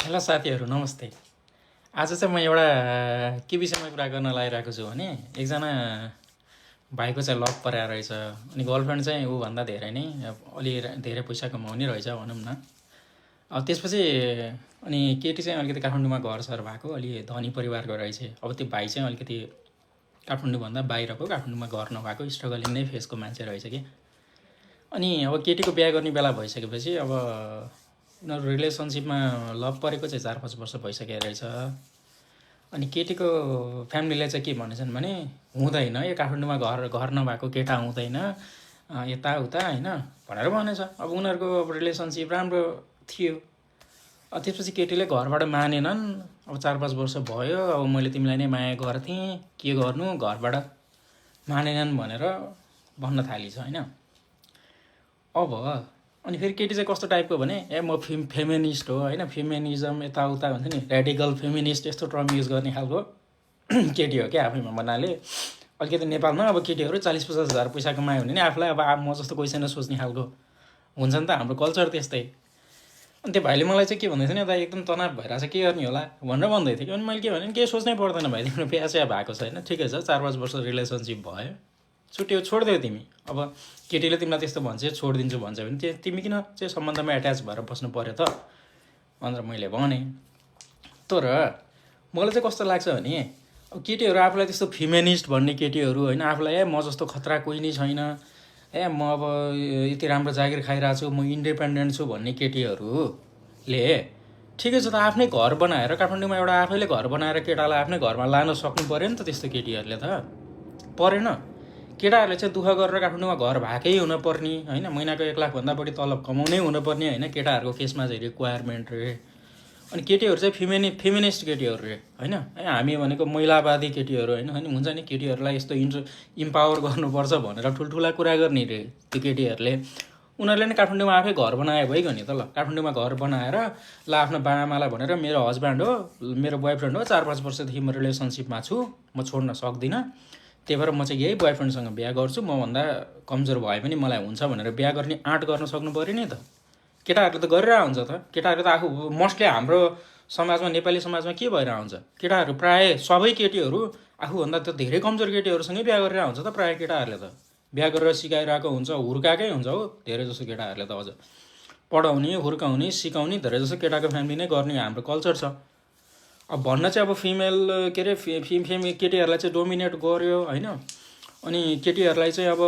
Hello साथीहरू नमस्ते। आज चाहिँ म एउटा के विषयमा कुरा गर्न लागिरहेको छु भने एकजना भाइको चाहिँ लभ परेर रहेछ। अनि गर्लफ्रेन्ड चाहिँ ऊभन्दा धेरै नै अलि धेरै पैसा कमाउने रहेछ भनौँ न। अब त्यसपछि अनि केटी चाहिँ अलिकति काठमाडौँमा घरसर भएको अलि धनी परिवारको रहेछ। अब त्यो भाइ चाहिँ अलिकति काठमाडौँभन्दा बाहिरको काठमाडौँमा घर नभएको स्ट्रगलिङ नै फेसको मान्छे रहेछ कि। अनि अब केटीको बिहा गर्ने बेला भइसकेपछि अब उनीहरू रिलेसनसिपमा लभ परेको चाहिँ 4-5 वर्ष भइसकेको रहेछ। अनि केटीको फ्यामिलीले चाहिँ के भनेछन् भने हुँदैन, यो काठमाडौँमा घर नभएको केटा हुँदैन यताउता होइन भनेर भनेछ। अब उनीहरूको रिलेसनसिप राम्रो थियो। त्यसपछि केटीले घरबाट मानेनन्। अब 4-5 वर्ष भयो, अब मैले तिमीलाई नै माया गर्थेँ, के गर्नु, घरबाट मानेनन् भनेर भन्न थालिछ होइन। अब अनि फेरि केटी चाहिँ कस्तो टाइपको भने म फेमिनिस्ट हो होइन, फेमिनिजम यताउता भन्छ नि, रेडिकल फेमिनिस्ट यस्तो टर्म युज गर्ने खालको केटी हो क्या आफैमा भन्नाले। अलिकति नेपालमा अब केटीहरू 40-50 हज़ार पैसा कमायो भने नि आफूलाई अब म जस्तो कोही छैन सोच्ने खालको हुन्छ नि त, हाम्रो कल्चर त्यस्तै। अनि त्यो भाइले मलाई चाहिँ के भन्दै थियो नि, दाइ एकदम तनाव भइरहेछ, के गर्ने होला भनेर भन्दै थियो कि। अनि मैले के भने केही सोच्नै पर्दैन भाइ, तिम्रो बिहा भएको छैन, ठिकै छ, 4-5 वर्ष रिलेसनसिप भयो, छुट्यो, छोडिदेऊ तिमी। अब केटीले तिमीलाई त्यस्तो भन्छ छोडिदिन्छु भन्छ भने तिमी किन चाहिँ सम्बन्धमा एट्याच भएर बस्नु पऱ्यो त भनेर मैले भने। तर मलाई चाहिँ कस्तो लाग्छ भने अब केटीहरू आफूलाई त्यस्तो फेमिनिस्ट भन्ने केटीहरू होइन, आफूलाई म जस्तो खतरा कोही नै छैन, म अब यति राम्रो जागिर खाइरहेको छु, म इन्डिपेन्डेन्ट छु भन्ने केटीहरूले ठिकै छ त आफ्नै घर बनाएर काठमाडौँमा एउटा आफैले घर बनाएर केटालाई आफ्नै घरमा लान सक्नु पऱ्यो नि त। त्यस्तो केटीहरूले त परेन। केटाहरूले चाहिँ दुःख गरेर काठमाडौँमा घर भएकै हुनुपर्ने होइन, महिनाको 1 लाखभन्दा बढी तलब कमाउनै हुनुपर्ने होइन, केटाहरूको केसमा चाहिँ रिक्वायरमेन्ट रे। अनि केटीहरू चाहिँ फेमिनिस्ट केटीहरू रे होइन, हामी भनेको महिलावादी केटीहरू होइन। अनि हुन्छ नि केटीहरूलाई यस्तो इम्पावर गर्नुपर्छ भनेर ठुल्ठुला कुरा गर्ने रे त्यो केटीहरूले। उनीहरूले नै काठमाडौँमा आफै घर बनाए भइगयो नि त। ल काठमाडौँमा घर बनाएर ल आफ्नो बाआमालाई भनेर मेरो हस्बेन्ड हो, मेरो बोयफ्रेन्ड हो, 4-5 वर्षदेखि म रिलेसनसिपमा छु, म छोड्न सक्दिनँ, त्यही भएर म चाहिँ यही बोयफ्रेन्डसँग बिहा गर्छु, मभन्दा कमजोर भए पनि मलाई हुन्छ भनेर बिहा गर्ने आँट गर्न सक्नु पऱ्यो नि त। केटाहरूले त गरिरहेको हुन्छ त। केटाहरू त आफू मोस्टली हाम्रो समाजमा, नेपाली समाजमा के भइरहेको हुन्छ, केटाहरू प्रायः सबै केटीहरू आफूभन्दा त धेरै कमजोर केटीहरूसँगै बिहा गरिरहेको हुन्छ त। प्रायः केटाहरूले त बिहा गरेर सिकाइरहेको हुन्छ, हुर्काएकै हुन्छ हो धेरै जसो केटाहरूले त। अझ पढाउने, हुर्काउने, सिकाउने धेरै जसो केटाको फ्यामिली नै गर्ने हाम्रो कल्चर छ। अब भन्न चाहिँ अब फिमेल के अरे केटीहरूलाई चाहिँ डोमिनेट गर्यो होइन। अनि केटीहरूलाई चाहिँ अब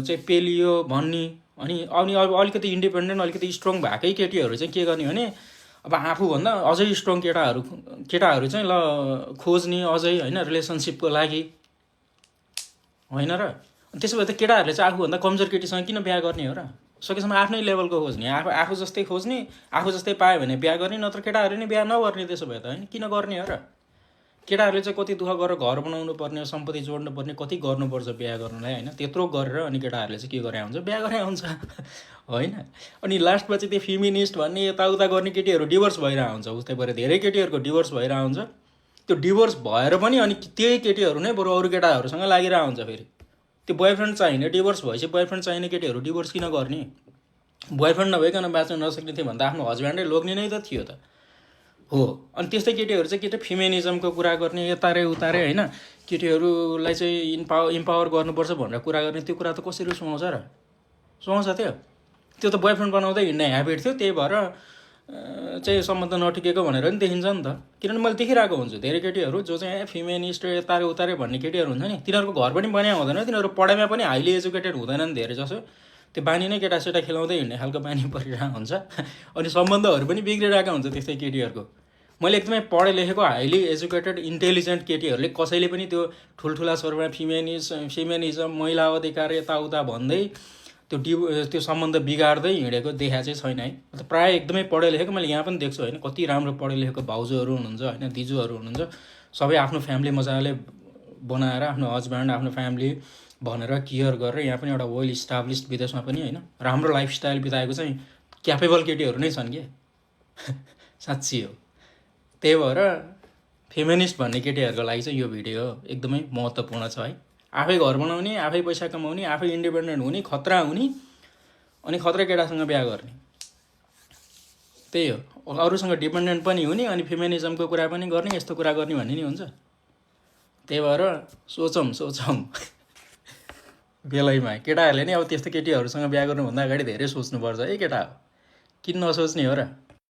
चाहिँ पेलियो भन्ने। अनि अब अलिकति इन्डिपेन्डेन्ट अलिकति स्ट्रङ भएकै केटीहरू चाहिँ के गर्ने भने अब आफूभन्दा अझै स्ट्रङ केटाहरू चाहिँ ल खोज्ने अझै होइन रिलेसनसिपको लागि होइन र। त्यसो भए त केटाहरूले चाहिँ आफूभन्दा कमजोर केटीसँग किन बिहा गर्ने हो र? सकेसम्म आफ्नै लेभलको खोज्ने, आफू जस्तै खोज्ने, आफू जस्तै पायो भने बिहा गर्ने, नत्र केटाहरूले नै बिहा नगर्ने। त्यसो भए त होइन किन गर्ने हो र? केटाहरूले चाहिँ कति दुःख गरेर घर बनाउनु पर्ने, सम्पत्ति जोड्नु पर्ने, कति गर्नुपर्छ बिहा गर्नलाई होइन। त्यत्रो गरेर अनि केटाहरूले चाहिँ के गरे हुन्छ, बिहा गरे हुन्छ होइन। अनि लास्टमा चाहिँ त्यो फेमिनिस्ट भन्ने यताउता गर्ने केटीहरू डिभोर्स भइरहेको हुन्छ। उस्तै भएर धेरै केटीहरूको डिभोर्स भइरहेको हुन्छ। त्यो डिभोर्स भएर पनि अनि त्यही केटीहरू नै बरु अरू केटाहरूसँग लागिरहेको हुन्छ। फेरि त्यो बोयफ्रेन्ड चाहिने, डिभोर्स भएपछि बोयफ्रेन्ड चाहिने केटीहरू डिभोर्स किन गर्ने? बोयफ्रेन्ड नभइकन बाँच्न नसक्ने थियो भने त आफ्नो हस्बेन्डै लोग्ने नै त थियो त हो। अनि त्यस्तै केटीहरू चाहिँ केटी फेमिनिजमको कुरा गर्ने, यतारे उतारे होइन, केटीहरूलाई चाहिँ इम्पावर गर्नुपर्छ भनेर कुरा गर्ने। त्यो कुरा त कसरी सुहाउँछ र? सुहाउँछ त्यो त बोयफ्रेन्ड बनाउँदै हिँड्ने ह्याबिट थियो। त्यही भएर चाहिँ सम्बन्ध नठिकेको भनेर नि देखिन्छ नि त। किनभने मैले देखिरहेको हुन्छु धेरै केटीहरू जो चाहिँ फेमिनिस्ट यतारे उतारे भन्ने केटीहरू हुन्छ नि, तिनीहरूको घर पनि बनाएको हुँदैन, तिनीहरू पढाइमा पनि हाइली एजुकेटेड हुँदैनन् धेरै जसो। त्यो बानी नै केटासेटा खेलाउँदै हिँड्ने खालको बानी परिरहेको हुन्छ। अनि सम्बन्धहरू पनि बिग्रिरहेको हुन्छ त्यस्तै केटीहरूको। मैले एकदमै पढे लेखेको हाइली एजुकेटेड इन्टेलिजेन्ट केटीहरूले कसैले पनि त्यो ठुल्ठुला स्वरमा फेमिनिजम, महिला अधिकार यताउता भन्दै त्यो सम्बन्ध बिगार्दै हिँडेको देखा चाहिँ छैन है। मतलब प्रायः एकदमै पढे लेखेको मैले यहाँ पनि देख्छु होइन, कति राम्रो पढे लेखेको भाउजूहरू हुनुहुन्छ होइन, दिजुहरू हुनुहुन्छ, सबै आफ्नो फ्यामिली मजाले बनाएर आफ्नो हस्बेन्ड, आफ्नो फ्यामिली भनेर केयर गरेर यहाँ पनि एउटा वेल इस्टाब्लिस्ड विदेशमा पनि होइन राम्रो लाइफस्टाइल बिताएको चाहिँ क्यापेबल केटीहरू नै छन् कि साँच्ची हो। त्यही भएर फेमिनिस्ट भन्ने केटीहरूको लागि चाहिँ यो भिडियो एकदमै महत्त्वपूर्ण छ है। आफै घर बनाउने, आफै पैसा कमाउने, आफै इन्डिपेन्डेन्ट हुने, खतरा हुने, अनि खतरा केटासँग बिहा गर्ने, त्यही हो। अरूसँग डिपेन्डेन्ट पनि हुने अनि फेमिनिजमको कुरा पनि गर्ने, यस्तो कुरा गर्ने भन्ने नि हुन्छ। त्यही भएर सोचौँ बेलैमा। केटाहरूले नि अब त्यस्तो केटीहरूसँग बिहा गर्नुभन्दा अगाडि धेरै सोच्नुपर्छ है केटा, किन नसोच्ने हो र।